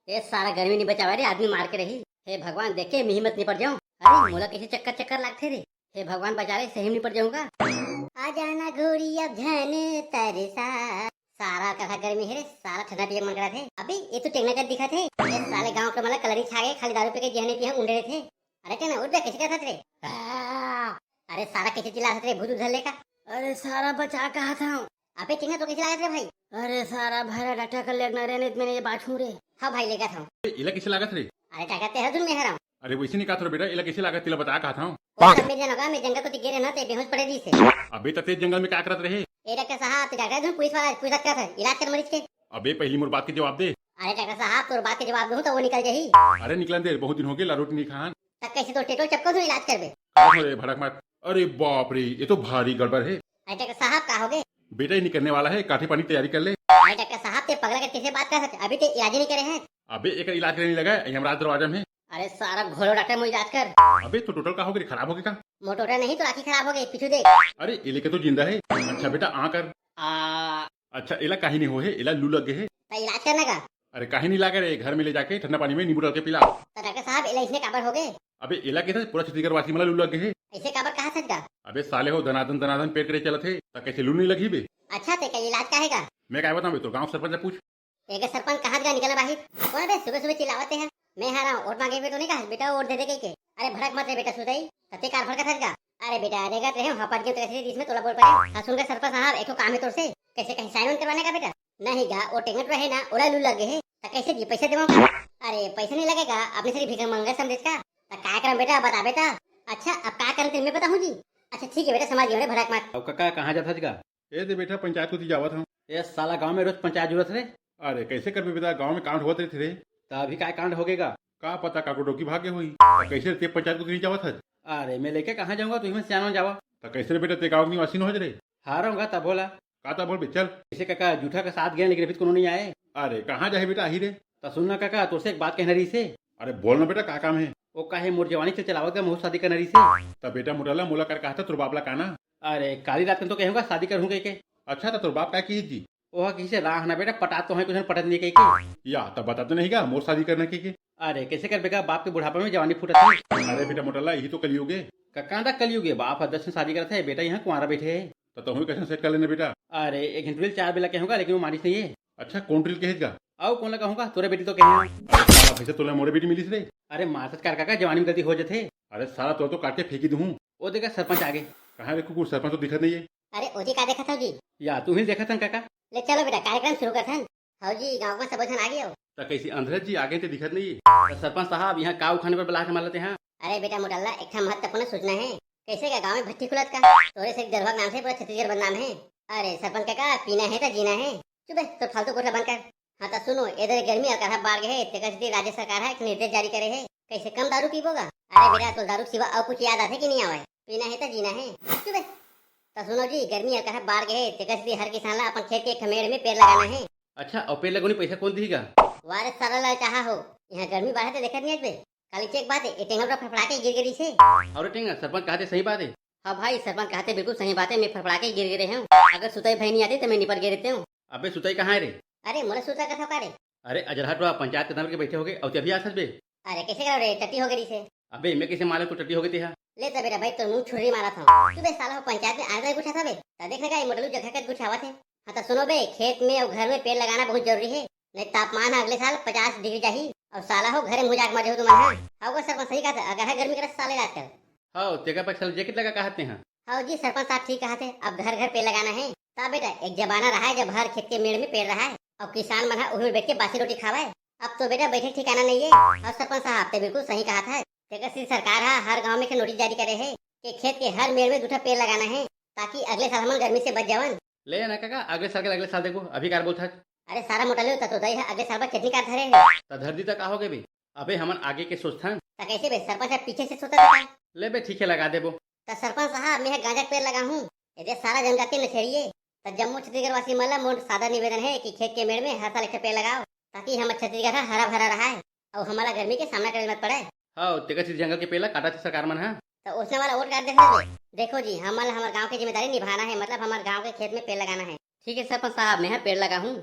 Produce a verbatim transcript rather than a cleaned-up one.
ए सारा गर्मी नहीं बचावा रे, आदमी मार के रही। हे भगवान, देख के मैं हिम्मत नहीं पड़ जाऊं। अरे मोला कैसे चक्कर चक्कर लागथे रे। हे भगवान बचा ले, सही में नहीं पड़ जाऊंगा। आ जाना घोड़ी अब झन तरसा। सारा कथा गर्मी है रे, सारा ठंडा पिए के मन करा थे। अबे ये तो टेंगना कर दिखा थे। ये साले गांव के मतलब कलरी छा गए, खाली दारू पी के जिहने पिया उंडे रहे थे। अरे टेंगना उठ बे, कैसे कथा थे? आ, अरे सारा कैसे चिल्ला थे, भूत उधर लेका। अरे सारा बचा कहा था। अबे टेंगना तो कैसे लागत रे भाई? अरे सारा भरा डॉक्टर कर लेना रे, नहीं तो मैंने ये बात हूँ रे। हाँ भाई लेका था। ए, इला कैसे लागत रे? अरे डॉक्टर तेरा धुन में हराम। अरे वैसे नहीं कहा था बेटा, इला कैसे लागत तिला बता कहा था। ओ सब मेरे जनों का, मैं जंगल को दिख गिरे ना, ते बेहोश पड़े दी से। अबे त तेज जंगल में क्या करत रहे? ए डॉक्टर साहब, तो डॉक्टर धुन पुलिस वाला पूछ सकता था, इलाज कर मरीज के। अबे पहली मोर बात के जवाब दे। अरे डॉक्टर साहब, तोर बात के जवाब दूं तो वो निकल जाही। अरे निकलन दे, बहुत दिन हो गए ला रोटी नहीं खान। त कैसे तो टेटो चपको धुन इलाज करबे? अरे भड़क मत। अरे बाप रे, ये तो भारी गड़बड़ है। अरे डॉक्टर साहब, का हो गए? बेटा ये निकलने वाला है, काठे पानी की तैयारी कर ले। अरे डॉक्टर साहब, ते पगला के कैसे बात कर सकते? अभी ते इलाज ही नहीं करे हैं। अबे एक इलाज करने लगा है, यमराज दरवाजा में। अरे सारा घोलो डॉक्टर, मुझे इलाज कर। अबे तो टोटल का हो गया, खराब हो गया का? मोटोटा नहीं तो आँखी खराब हो गई, पीछू देख। अरे ये लेके तो जिंदा है। अच्छा बेटा आ कर। आ। अच्छा एला काहे नहीं हो है, एला लू लग गए है। त इलाज करना का? अरे काहे नहीं लागे रे, घर में ले जाके ठंडा पानी में नींबू डाल के पिला। त डॉक्टर साहब, एला इसने काबर हो गए? अबे एला के था पूरा छत्तीसगढ़ वासी मला लू लग गए है। ऐसे काबर कहा सच का? अबे साले हो, दनादन दनादन पेट करे चलत है, त कैसे लू नहीं लगी बे? अच्छा ते का इलाज का है का? मैं क्या बताऊं बे, तो गांव सरपंच से पूछ। एकर सरपंच कहाँ का निकला बाहिर? कौन बे सुबह सुबह चिल्लावते हैं? मैं हारा वोट मांगे बे तो नहीं कहा बेटा वोट दे दे कह के। अरे भड़क मत रे बेटा सुदाई, तते कार भड़का था का? अरे बेटा रेगत रहे हूँ, हपट के तो ऐसे जिसमें तोला बोल पड़े। हाँ सुन के सरपंच साहब, एक तो काम है तोर से, कैसे कहीं साइन वाइन करवाने का बेटा? नहीं गा, वो टेंगट रहे ना, ओला लू लगे है, त कैसे जी पैसा देवा? अरे पैसा नहीं लगेगा, अपने से भीख मंगा समझे का? त काय करम बेटा, बता बेटा। अच्छा अब का करम तेन मैं बताऊँ जी। अच्छा ठीक है बेटा, समझ गया रे, भड़क मत। अब काका कहाँ जात हस गा? ए दे बेटा, पंचायत कोती जावत हूँ। ए साला गांव में रोज पंचायत जुरत रे। अरे कैसे करबे बेटा, गांव में कांड होत रहिथे रे। त अभी काय कांड हो गेगा? का पता काको डोकी भागे होही। त कैसे रे ते पंचायत कोती नहीं जावत हस? अरे मैं लेके कहाँ जाऊंगा, तू ही में सियान जावा। त कैसे रे बेटा, ते गांव के निवासी न हो रे? हारऊंगा तब बोला। का तब बोल बे, चल। कैसे काका, जूठा का साथ गए लेकिन अभी तक कोनो नहीं आए। अरे कहाँ जाहे बेटा, आही रे। त सुन ना काका, तोसे एक बात कहना रही से। अरे बोल ना बेटा, का काम है? वो काहे मोर जवानी से चलावत का महू शादी करना रही से। त बेटा मोटला मोला कर कहा था तोर बाप ला का ना? अरे काली रात में तो कहूंगा शादी करहूं कह के। अच्छा त तोर बाप का की जी? ओह किसे राह ना बेटा, पटा तो है कुछ पटत नहीं कह के। या त बता तो नहीं गा मोर शादी करना कह के। अरे कैसे कर बेटा, बाप के बुढ़ापा में जवानी फूटत है। अरे बेटा मोटला, यही तो कलयुग है। कक्का दा कलयुग है, बाप ह दस में शादी करत है, बेटा यहाँ कुंवारा बैठे है। त तहूँ कैसे सेट कर लेना बेटा। अरे एक घंटे चार बेला कहूंगा लेकिन वो मानिस नहीं है। अच्छा कौन ड्रिल कहेगा? आओ कौन लगा कहूंगा, तोरे बेटी तो कहे। अरे साला भैंसा, तोला मोरे बेटी मिलिस रे। अरे मारत कर काका, जवानी में गलती हो जथे। अरे साला तोला तो काट के फेंकी दूँ। ओ देखा सरपंच आगे। कहाँ रे कुकुर, सरपंच तो दिखत नहीं है। अरे ओजी का देखत हो जी? या तू ही देखत हन काका। ले चलो बेटा कार्यक्रम शुरू करथन। हौ जी गाँव में सबो झन आ गए हो। त कैसे अंधरत जी आगे ते दिखत नहीं है? त सरपंच साहब यहाँ का उखाने पर बलाह के मारते हैं? अरे बेटा मोटल्ला, एक ठा महत्वपूर्ण सूचना है। कैसे का गाँव में भट्टी खुलत का? तोरे से दरभंग नाम से पूरा छत्तीसगढ़ बदनाम है। अरे सरपंच काका, पीना है त जीना है। चुप बे, तो फालतू गोठला बंद कर। हाँ त सुनो, इधर गर्मी अलकरहा बाढ़ गए है, तेकर सेती राज्य सरकार ह एक निर्देश जारी करे है। कैसे कम दारू पीबो गा? अरे बेटा, तो दारू के सिवा अउ कुछ याद आथे कि नहीं आवे? पीना है त जीना है। चुप बे। त सुनो जी, गर्मी अलकरहा बाढ़ गए है, तेकर सेती हर किसान ला अपन खेत के एक ठो मेड़ में पेड़ लगाना है। अच्छा, अउ पेड़ लगोनी पैसा कौन दिही गा? वारे सारा लाल चाहा हो, यहाँ गर्मी बाढ़े त देखत नहीं आज बे। काली चेक बात है, ये टेंगल पर फड़फड़ा के गिर गिरी से। अरे टेंगल, सरपंच कहते सही बात है। हाँ भाई, सरपंच कहते बिल्कुल सही बात है, मैं फड़फड़ा के गिर गिरे हूँ। अगर सुतई भाई नहीं आते तो मैं निपट गिरे रहते हूँ। अबे सुतई कहाँ है रे? अरे मोला सुतई कथा का रे? अरे अजरहा टोहा, पंचायत के दम के बैठे होगे, अउ ते अभी आथस बे? अरे कैसे करो रे, टट्टी हो गई से। अबे मैं कैसे मालूम तू टट्टी हो गई ते हा? ले त बेटा भाई, तो मुंह छुरी मारा था। तू बे साला हो पंचायत में आने गुठा था बे। त देख लेगा ये मोटलू जगह का गुठावा थे। हाँ त सुनो बे, खेत में अउ घर में पेड़ लगाना बहुत जरूरी है, नहीं तापमान ह अगले साल पचास डिग्री जाही। अउ साला हो घरे मुंह जाके मर जाहू तुमन हा। हाँ वो सरपंच सही कहा था, अगर है गर्मी के साले रात कर। हाँ तेकर पर साला जैकेट लगा कहा ते हा। हाँ जी सरपंच साहब ठीक कहा थे, अब घर घर पेड़ लगाना है। ता बेटा एक जमाना रहा है जब हर खेत के मेड़ में पेड़ रहा है और किसान मन ह उही में बैठ के बासी रोटी खावे। अब तो बेटा बैठे ठिकाना नहीं है। और सरपंच साहब ते बिल्कुल सही कहा था, तेकर सेती सरकार ह हर गांव में एक नोटिस जारी करे है कि खेत के हर मेड़ में दू ठा पेड़ लगाना है, ताकि अगले साल हमन गर्मी से बच जावन। ले ना काका, अगले साल के अगले साल देखो, अभी कार बोलथस। अरे सारा मोटा ले, त तोतई ह अगले साल बर चटनी काट धरे है। त धर दी त का हो गे बे? अबे हमन आगे के सोचथन। त कैसे बे, सरपंच ह पीछे से सोचत हे का? ले बे ठीक है, लगा देबो। त सरपंच साहब, मैं ह गांजा के पेड़ लगाहूं, एदे सारा जनजाति नछेड़िए। त जम्मो छत्तीसगढ़ वासी मन ला मोर सादर निवेदन है कि खेत के मेड़ में हर साल एक ठे पेड़ लगाओ, ताकि हमर छत्तीसगढ़ ह हरा भरा रहाय अउ हमला गर्मी के सामना करे मत पड़े। हाँ, तेकर सेती जंगल के पेड़ ला काटत हे सरकार मन ह। त ओसने वाला वोट काट देथे बे। देखो जी, हमन ला हमर गांव के जिम्मेदारी निभाना है, मतलब हमर गांव के खेत में पेड़ लगाना है। ठीक है सरपंच साहब, मैं ह पेड़ लगाहूं।